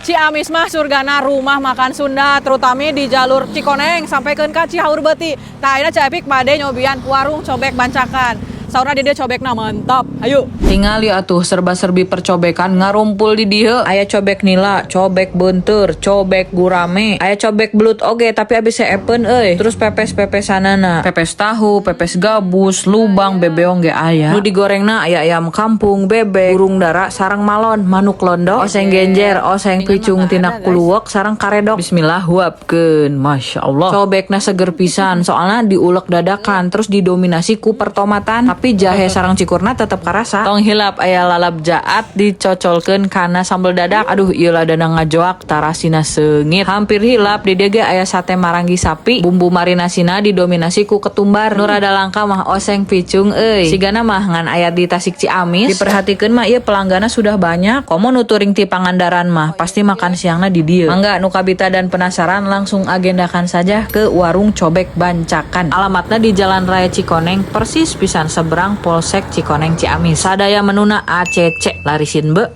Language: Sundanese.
Ciamis mah surgana rumah makan Sunda, terutama di jalur Cikoneng sampai ke Cihaurbeuti. Tah, ayeuna Ceu Epik bade nyobian warung cobek bancakan. Saurna di dieu cobekna mantap. Ayo. Tingali atuh, serba-serbi percobekan ngarumpul di dieu. Aya cobek nila, cobek beunteur, cobek gurame, aya cobek belut oge, tapi abis epen euy. Terus pepes-pepesanana, pepes tahu, pepes gabus, lubang, bebeong ge aya. Nu digorengna aya ayam kampung, bebek, burung dara sareng malon, manuk londo, oseng genjer, oseng picung tina kuluwek sareng karedok. Bismillah, huapkeun. Masya Allah. Cobekna seger pisan, soalnya diulek dadakan, terus didominasi ku pertomatan, tapi jahe sareng cikurna tetep karasa. Tong hilap aya lalap jaat dicocolkeun kana sambal dadak. Aduh, ieu ladana ngajoak, tarasina seungit. Hampir hilap, di dieu ge aya sate maranggi sapi, bumbu marinasina didominasi ku ketumbar. Nu rada langka mah oseng picung euy. Sigana mah ngan aya di Tasik Ciamis. Diperhatikeun mah ieu pelangganna sudah banyak. Komo nu touring ti Pangandaran mah pasti makan siangna di dieu. Mangga nu kabita dan penasaran, langsung agendakan saja ke warung cobek bancakan. Alamatnya di Jalan Raya Cikoneng, persis pisan seberang Polsek Cikoneng Ciamis. Sadaya menuna ACC, larisin be.